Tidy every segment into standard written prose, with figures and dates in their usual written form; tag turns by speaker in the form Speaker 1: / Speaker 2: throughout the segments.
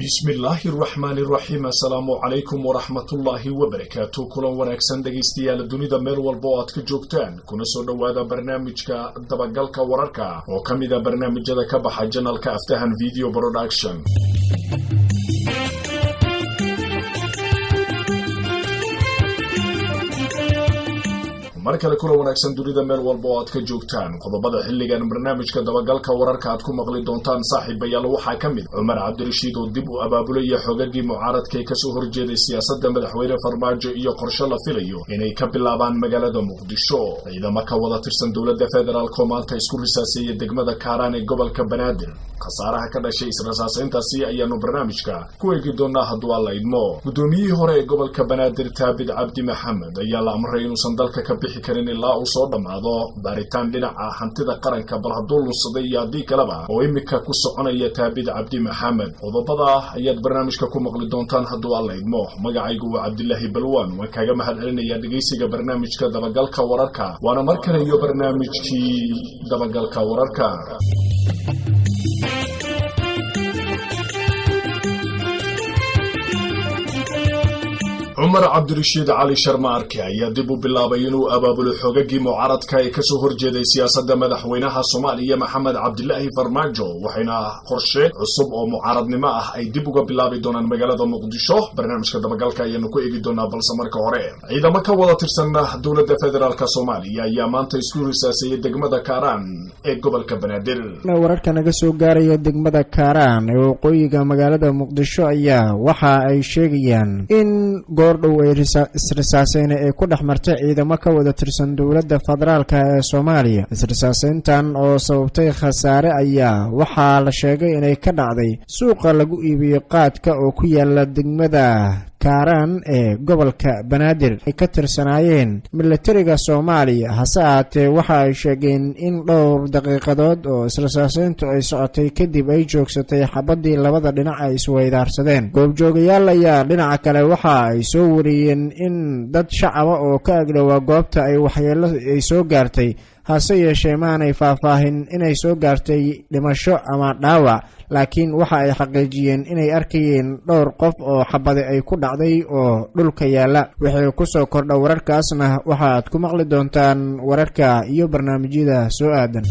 Speaker 1: Bismillaahi raxmaani raxiim. Assalaamu calaykum waraxmatullaahi wabarakaatu. Kulan wanaagsan dhegaystayaal, dunida meel walba oo aad ka joogtaan, kuna soo dhowaada barnaamijka Dabagalka Wararka oo ka mid a barnaamijyada ka baxa channelka Aftahan Video Production. Mar kale kula wanaagsan dunida meel walba oo aad ka joogtaan. Qodobada xilligan barnaamijka Dabagalka Wararka aad ku maqli doontaan, saaxiibayaal, waxaa ka mid Cumar Cabdirashiid oo dib u abaabulaya xogagii mucaaradka ee kasoo horjeeday siyaasadda madaxweyne Farmaajo iyo qorshe la filayo inay ka bilaabaan magaalada Muqdisho. Ciidamo ka wada tirsan dowladda federaalk oo maanta isku risaaseeyay degmada Kaaraan ee gobolka Banaadir, khasaaraha ka dhashay israsaasayntaasi ayaanu barnaamijka ku eegi doonaa hadduu Alla idmo. Guddoomiyihii hore ee gobolka Banaadir Taabid Cabdi Maxamed ayaa la amray inuusan dalka ka bixi karin ilaa uu soo dhammaado baaritaan dhinaca hantida qaranka, bal hadduu lunsaday iyo haddii kaleba, oo imika ku soconaya Taabid Cabdi Maxamed. Qodobada ayaad barnaamijka ku maqli doontaan hadduu Alla idmo. Magacaygu waa Cabdilaahi Balwaan, waan kaaga mahad celinayaa dhegaysiga barnaamijka Dabagalka Wararka, waana mar kale iyo barnaamijkii Dabagalka Wararka. Cumar Cabdirashiid Cali Sharmaarke ayaa dib u bilaabay inuu abaabulo xogagii mucaaradka ee kasoo horjeeday siyaasadda madaxweynaha Soomaaliya Maxamed Cabdilaahi Farmaajo, waxayna qorshe cusub oo mucaaradnimo ah ay dib uga bilaabi doonaan magaalada Muqdisho. Barnaamijka dabagalka ayaanu ku eegi doonaa, balse marka hore ciidamo ka wada tirsan dowladda federaalk Soomaaliya ayaa maanta isku risaaseeyay degmada Kaaraan ee gobolka Banaadir.
Speaker 2: Wararka naga soo gaaraya degmada Kaaraan ee waqooyiga magaalada Muqdisho ayaa waxa ay sheegayaan in goor dhow ay israsaaseyn ay ku dhex martay ciidamo ka wada tirsan dowladda federaalka ee Soomaaliya. Israsaaseyntan oo sababtay khasaare ayaa waxaa la sheegay inay ka dhacday suuqa lagu iibiyo qaadka oo ku yaala degmada Kaaraan ee gobolka Banaadir, ay ka tirsanaayeen milatariga Soomaaliya. Hase ahaatee waxa ay sheegeen in dhowr daqiiqadood oo israsaaseyntu ay socotay kadib ay joogsatay xabaddii labada dhinac ay isweydaarsadeen. Goobjoogayaal ayaa dhinaca kale waxa ay soo wariyeen in dad shacaba oo ka agdhowaa goobta ay waxyeelo ay soo gaartay, hase yeeshee maanay faahfaahin inay soo gaartay dhimasho ama dhaawac, laakiin waxa ay xaqiijiyeen inay arkayeen dhowr qof oo xabade ay ku dhacday oo dhulka yaalla. Wixii kusoo kordha wararkaasna waxaad ku maqli doontaan wararka iyo barnaamijyada soo aadan.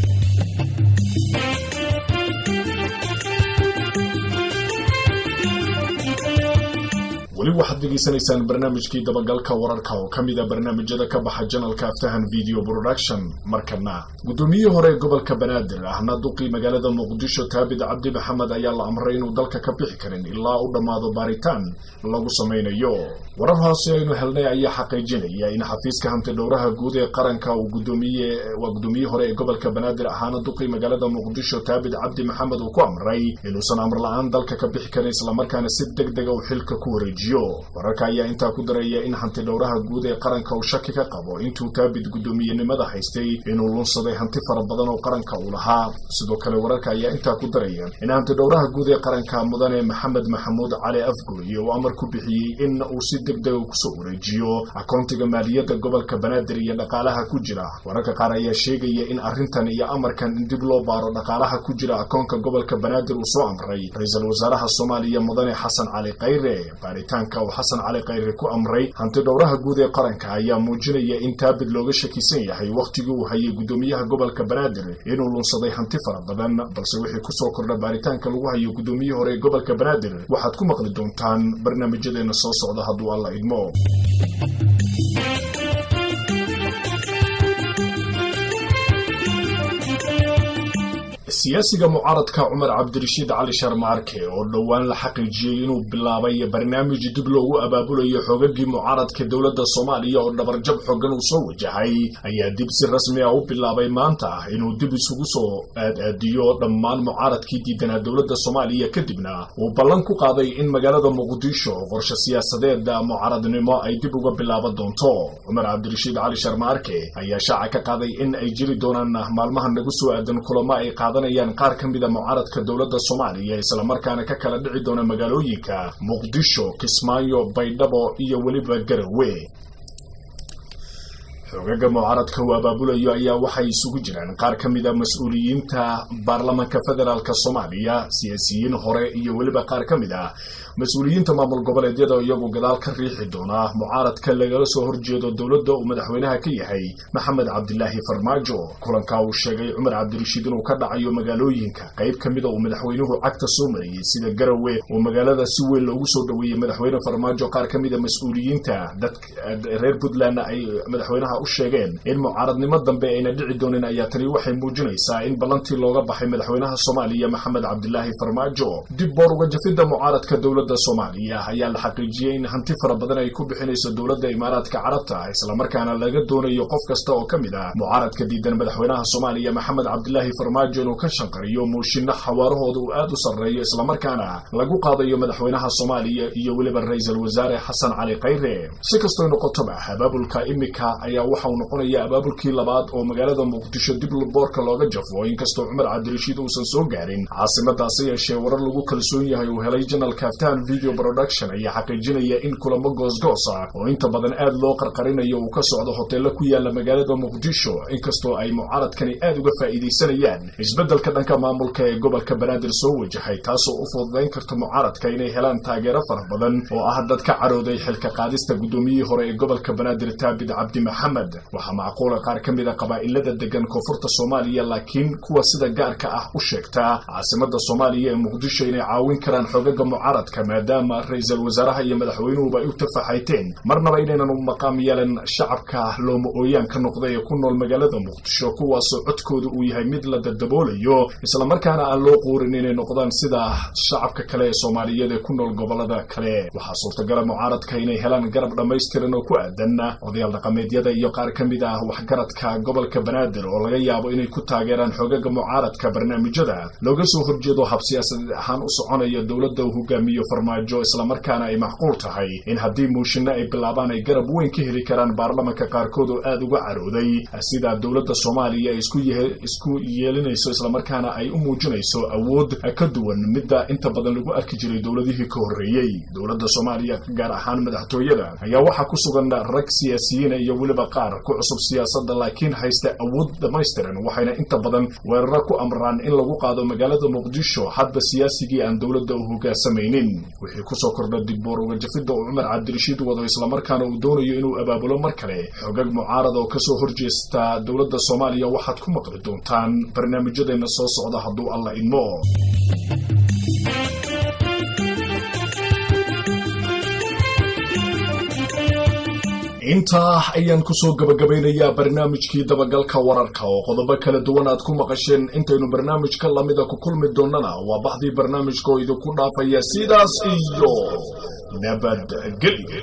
Speaker 1: Weli waxaad degeysanaysaan barnaamijkii Dabagalka Wararka oo ka mid a barnaamijyada ka baxa channelka Aftahan Video Production. Markana guddoomiyihii hore ee gobolka Banaadir ahna duqii magaalada Muqdisho Taabid Cabdi Maxamed ayaa la amray inuu dalka ka bixi karin ilaa u dhammaado baaritaan lagu samaynayo. Warar hoose aynu helnay ayaa xaqiijinaya in xafiiska hanti dhowraha guud ee qaranka uu gudoomiye waa guddoomiyihii hore ee gobolka Banaadir ahaana duqii magaalada Muqdisho Taabid Cabdi Maxamed uu ku amray inuusan amar la-aan dalka ka bixi karin, islamarkaana si deg dega uu xilka ku wareejiyo. Wararka ayaa intaa ku daraya in hanti dhowraha guud ee qaranka uu shaki ka qabo intuu Taabid guddoomiyenimada haystay inuu lunsaday hanti fara badan oo qaranka uu lahaa. Sidoo kale wararka ayaa intaa ku daraya in hanti dhowraha guud ee qaranka mudane Maxamed Maxamuud Cali Afgooye uu amar ku bixiyey in uu si deg dega kusoo wareejiyo akoontiga maaliyadda gobolka Banaadir iyo dhaqaalaha ku jira. Wararka qaar ayaa sheegaya in arrintan iyo amarkan in dib loo baaro dhaqaalaha ku jira akoonka gobolka Banaadir uu soo amray ra-iisul wasaaraha Soomaaliya mudane Xasan Cali Khayre. Baaritaanka uu Xasan Cali Khayre ku amray hanti dhowraha guud ee qaranka ayaa muujinaya in Taabid looga shakisan yahay wakhtigii uu hayay guddoomiyaha gobolka Banaadir inuu lunsaday hanti fara badan, balse wixii kusoo kordha baaritaanka lagu hayo guddoomiyihii hore ee gobolka Banaadir waxaad ku maqli doontaan barnaamijyadeena soo socda hadduu Alla idmo. Siyaasiga mucaaradka Cumar Cabdirashiid Cali Sharmaarke oo dhowaan la xaqiijiyey inuu bilaabay barnaamij dib loogu abaabulayo xoogagii mucaaradka dowladda Soomaaliya oo dhabarjab xoogan uu soo wajahay ayaa dib si rasmi ah u bilaabay maanta inuu dib isugu soo aad-aadiyo dhammaan mucaaradkii diidanaa dowladda Soomaaliya, kadibna uu ballan ku qaaday in magaalada Muqdisho qorshe siyaasadeed mucaaradnimo ay dib uga bilaaban doonto. Cumar Cabdirashiid Cali Sharmaarke ayaa shaaca ka qaaday in ay jiri doonaan maalmaha nagu soo aadan kulamo ay qaadanayaan qaar ka mida mucaaradka dowladda Soomaaliya, islamarkaana ka kala dhici doona magaalooyinka Muqdisho, Kismaayo, Baydhabo iyo weliba Garowe. Xoogaga mucaaradka uu abaabulayo ayaa waxay isugu jiraan qaar ka mid a mas-uuliyiinta baarlamaanka federaalka Soomaaliya, siyaasiyiin hore iyo weliba qaar ka mid ah mas-uuliyiinta maamul goboleedyada, iyagu gadaal ka riixi doona mucaaradka lagala soo horjeedo dowladda uu madaxweynaha ka yahay Maxamed Cabdilaahi Farmaajo. Kulanka uu sheegay Cumar Cabdirashiid inuu ka dhacayo magaalooyinka qayb ka mida uu madaxweynuhu cagta soo mariyey, sida Garowe oo magaalada si weyn loogu soo dhoweeyey madaxweyne Farmaajo, qaar ka mid a mas-uuliyiinta dadka reer Puntland ay madaxweynaha u sheegeen in mucaaradnimo dambe ayna dhici doonin, ayaa tani waxay muujinaysaa in ballantii looga baxay madaxweynaha Soomaaliya Maxamed Cabdilaahi Farmaajo. Dib boor uga jafidda mucaaradka dowladda Soomaaliya ayaa la xaqiijiyey in hanti fara badan ay ku bixinayso dowladda Imaaraadka Carabta, islamarkaana laga doonayo qof kasta oo ka mid ah mucaaradka diidan madaxweynaha Soomaaliya Maxamed Cabdilaahi Farmaajo inuu ka shanqariyo mooshinno xawaarahooda uu aad u sarreeyo, islamarkaana lagu qaadayo madaxweynaha Soomaaliya iyo weliba ra-iisul wasaare Xasan Cali Khayre. Si kastoo noqotoba, abaabulka imika ayaa waxa uu noqonaya abaabulkii labaad oo magaalada Muqdisho dib boorka looga jafo, inkastoo Cumar Cabdirashiid uusan soo gaarin caasimadaasi. Yeeshee warar lagu kalsoon yahay uu helay janalka Aftahan Video Production ayaa xaqiijinaya in kulamo goosgoos ah oo inta badan aad loo qarqarinayo uu ka socdo hoteello ku yaala magaalada Muqdisho, inkastoo ay mucaaradkani aad uga faa'iidaysanayaan isbeddelka dhanka maamulka ee gobolka Banaadir soo wajahay, taasoo u fududayn karta mucaaradka inay helaan taageero fara badan oo ah dad ka carooday xilka qaadista guddoomiyihii hore ee gobolka Banaadir Taabid Cabdi Maxamed. Waxaa macquula qaar ka mid a qabaa'ilada degan koonfurta Soomaaliya, laakiin kuwa sida gaarka ah u sheegtaa caasimada Soomaaliya ee Muqdisho, inay caawin karaan xogaga mucaaradka, maadaama ra-iisul wasaaraha iyo madaxweynuhuba ay u tafaxayteen marnaba inaynan u maqaam yeelan shacabka looma ooyaan ka noqday ee ku nool magaalada Muqdisho, kuwaasoo codkooda uu yahay mid la dadaboolayo, islamarkaana aan loo quurin inay noqdaan sida shacabka kale ee Soomaaliyeed ee ku nool gobolada kale. Waxaa suurtagala mucaaradka inay helaan garab dhammaystiran oo ku aadan odayaal dhaqameedyada iyo qaar ka mid ah waxgaradka gobolka Banaadir, oo laga yaabo inay ku taageeraan xogaga mucaaradka barnaamijyada looga soo horjeedo hab siyaasadeed ahaan u soconaya dowladda uu hogaamiyo Farmaajo, islamarkaana ay macquul tahay in haddii mooshinno ay bilaabaan ay garab weyn ka heli karaan baarlamanka qaarkood oo aad uga carooday sida dowladda Soomaaliya ay isku yeelinayso, islamarkaana ay u muujinayso awood ka duwan midda inta badan lagu arki jiray dowladihii ka horreeyey. Dowladda Soomaaliya, gaar ahaan madaxtooyada, ayaa waxaa ku sugan rag siyaasiyiina iyo weliba qaar ku cusub siyaasadda, laakiin haysta awood dhammaystiran, waxayna inta badan weeraro ku amraan in lagu qaado magaalada Muqdisho hadba siyaasigii aan dowladda u hogaansamaynin. Wixii kusoo kordha digboor uga jafidda uu Cumar Cabdirashiid wado, islamarkaana uu doonayo inuu abaabulo mar kale xogag mucaarad oo kasoo horjeesta dowladda Soomaaliya, waxaad ku maqli doontaan barnaamijyadeena soo socda hadduu Alla idmo. Intaa ayaan kusoo gabagabaynayaa barnaamijkii dabagalka wararka oo qodobo kala duwan aad ku maqasheen. Intaynu barnaamijka lamida ku kulmi doonana, waa baxdii barnaamijka oo idinku dhaafaya sidaas iyo nabadgelyo.